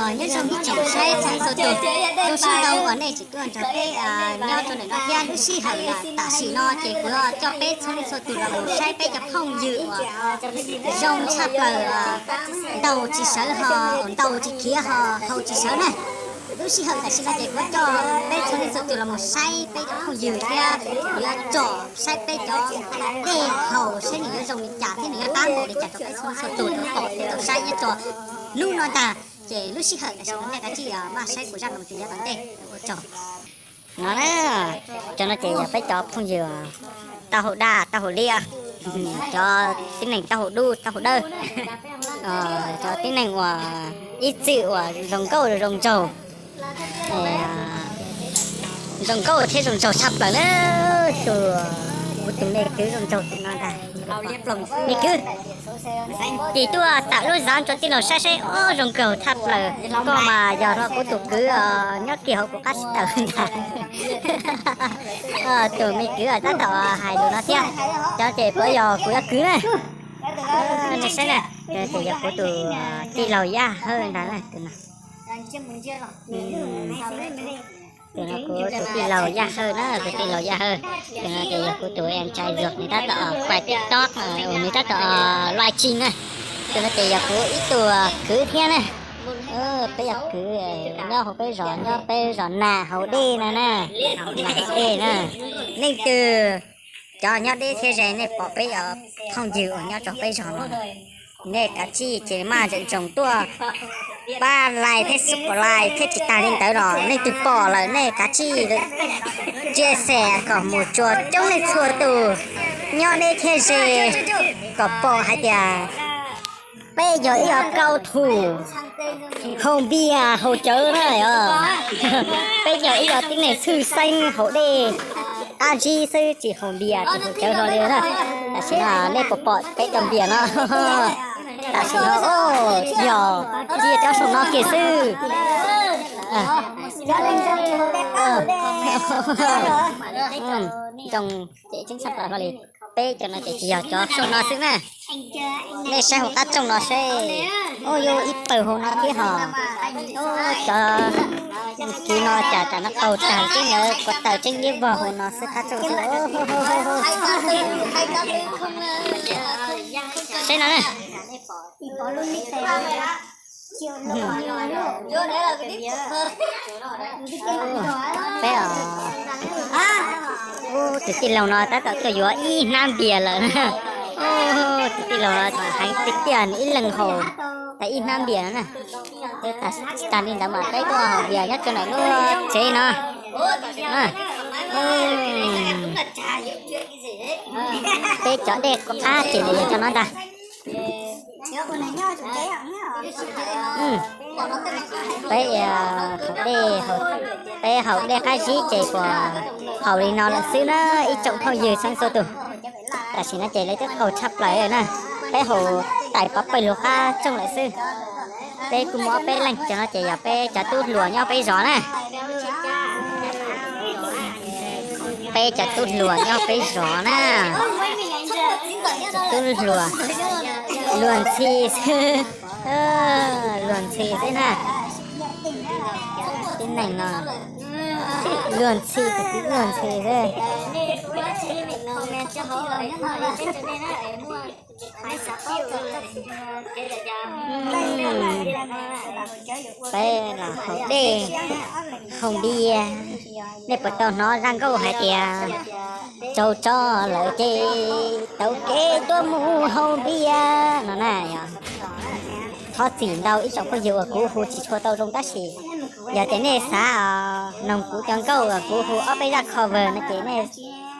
Nyob zoo ib tsoom saib txhua leej txhua tus, zoo siab ntau uas nej tseem tuaj nrog peb nyob rau ntawm no thiab. Lub sij hawm tam sim no ces kuv coj peb txhua leej txhua tus los mus saib peb cov phooj ywg uas zoo tshaj plaws, ntaus tsis sawv ho, ntaus tsis khiav ho, haus tsis sawv na. Lub sij hawm tam sim no ces kuv coj peb txhua leej txhua tus los mus saib peb cov phooj ywg thiab yuav tsom saib peb cov dej haus saib nws yuav zoo li cas thiab nws yuav qab npaum li cas rau peb txhua leej txhua tus tau pom thiab tau saib nyob rau hnub no ntag. Ces lub sij hawm tam sim no nej kav tsij maj saib kuv zaj no mus txog yav tom ntej. Ua tsaug. No na, cov no ces yog peb cov phooj ywg taub hau daj taub hau liab, cov tib neeg taub hau dub taub hau dawb, cov tib neeg uas ib txwm uas zoo nkauj zoo nraug, zoo nkauj thiab zoo nraug tshaj plaws na. Tus, kuv tus me kwv zoo nraug tim no ntag. Me kwv, tim tuaj tawm lub zam rau tij laug saib saib, o, zoo nraug tshaj plaws. Koj mas yog kuv tus kwv nyob kiag hauv kuv qab sib tawm ntag. Tus me kwv tab tom hais lus no thiab, cov ces puas yog kuv cov kwv na? Saib na, ces yog kuv tus tij laug Yaj Hawj ntag na. Tus no kuv tus tij laug Yaj Hawj na, kuv tij laug Yaj Hawj. Tus no ces yog kuv tus em trai Zuag, nws tab tom quaj TikTok, nws tab tom live stream na. Tus no ces yog kuv ib tug kwv thiab na. Peb yog kwv, nyob hauv peb zos, nyob peb zos Nam Haus Dej no na. Nam Haus Dej na. Leej twg, cov nyob deb thiab ze, nej pom peb cov phooj ywg uas nyob rau peb zos no, nej kav tsij ces maj ntsoov tuaj pab like thiab subscribe thiab tsis tas li ntawd los leej twg pom lawm nej kav tsij share kom mus txhua coob leej txhua tus nyob deb thiab ze kom pom hais tias peb yog ib co kau thum haus npias haus cawv na yog. Peb yog ib co tib neeg tshwj xeeb haus dej qab zib xwb tsis haus npias tsis haus cawv hlo li na. Tam sim no nej puas pom peb cov npias no? Tam sim no yog cia cov saum no kiag xwb. Zoo ces tseeb tshaj plaws hlo li. Peb cov no ces tsis yog cov saum no xwb na. Nej saib hauv qab rooj no seb, o, yog ib pawg hauv no thiab hos. Cov kiv no cas tas no qaug tag tseeb, ntawd kuv taws tseeb liab vog hauv no xwb qab rooj xwb. Saib no na. Peb os, tus tij laug no tab tom tuaj yuav ib hnab npias lawm na. Tus tij laug no heev tiag tiag, nws ib leeg haus tau ib hnab npias no na. Peb tsis tas li ntawd mas peb tuaj haus npias nyob rau ntawm lub tsev no. Peb cov dej qab ces nws cov no ntag. Peb haus dej, peb haus dej qab zib ces puas haus li no lawm xwb na ib tsoom phooj ywg txhua txhua tus. Tam sim no ces lawv twb qaug tshaj plaws na, peb haus tais pov pawg lug qab rooj lawm xwb. Peb kuj muaj ob peb leeg, cov no ces yog peb cov tub hluas nyob peb zos na. Peb cov tub hluas nyob peb zos na. Tub hluas, luag ntxhi xwb, luag ntxhi xwb na. Tib neeg no luag ntxhi, tus tib luag ntxhi xwb. Peb los haus dej haus npias, nej puas tau hnov zaj nkauj hais tias tsaug tso lawm ces tau kev tuaj mus haus npias no na yog. Thov txim ntau ib tsoom phooj ywg uas kuv hu tsis tshua tau zoo tab sis yog tias nej xav noog kuv cov nkauj uas kuv hu ob peb zaj cover no ces nej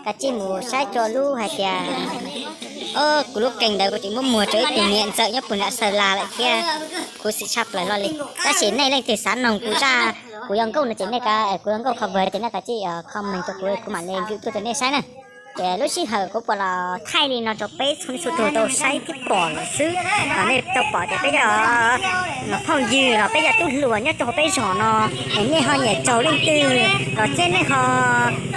kav tsij mus saib rau lub hais tias, o, kuv lub kênh ntawd kuv tseem muab muag rau ib tug niam ntxawm nyob puag nram Xaws Las lawm thiab, khuv xim tshaj plaws hlo li. Tab sis nej leej twg xav noog kuv zaj kuv cov nkauj no ces nej, kuv cov nkauj cover ces nej kav tsij comment rau kuv, kuv mam li nkwm tuaj rau nej saib na. Ces lub sij hawm kuv puas los thaij li no rau peb txhua txhua tus tau saib thiab pom lawm xwb. Nej tau pom tias peb cov phooj ywg los peb cov tub hluas nyob rau hauv peb zos no, nej ho nyiam raug leej twg los thiab nej ho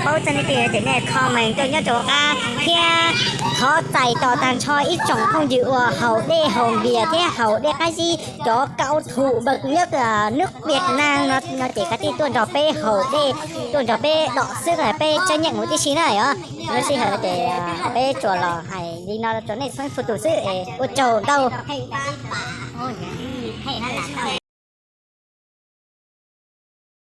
paub txog leej twg ces nej comment tuaj nyob rau qab thiab. Thov txais tos tag nrho ib tsoom phooj ywg uas haus dej haus npias thiab haus dej qab zib, cov kau thum npawg nyob nub Viaj Nam no ces kav tsij tuaj nrog peb haus dej, tuaj nrog peb dom xwb, peb tseeb nyeej mus tib si na os. Lub sij hawm ces peb tsuas los hais li no rau nej txhua txhua tus xwb es ua tsaug ntau.